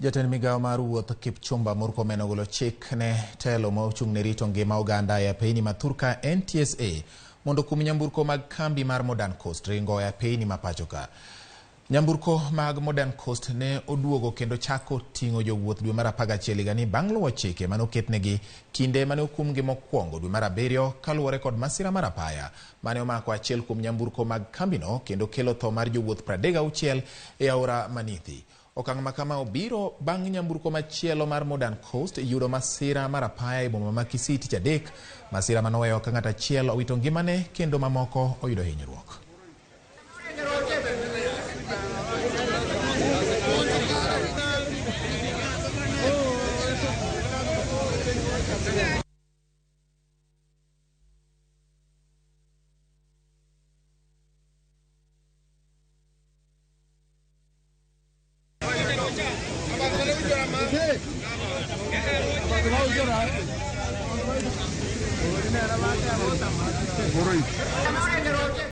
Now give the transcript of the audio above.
Jatend migawo mar wuoth Kipchumba Murkomen ogolo chik ne telo ma ochung' ne rito ngima oganda e apeyni ma thurka NTSA mondo okum nyamburko mag kambi mar Modern Coast ringo e apeyni ma pachoka. Nyamburko mag Modern Coast ne oduogo kendo chako ting'o jowuoth dwe mar 11 higani bang' luwo chike mane oketnegi kinde mane okumgi mokwongo dwe mar 7 kaluwore kod masira mar apaya mane omako achiel kuom nyamburko mag kambino kendo kelo tho mar jowuoth 36 e aora Manithi. Okang' ma kama obiro bang' nyamburko machielo mar Modern Coast yudo masira mar apaya e boma ma Kisii tich adek, masira manoweyo ka ng'at achiel owito ngimane kendo mamoko oyudo hinyruok.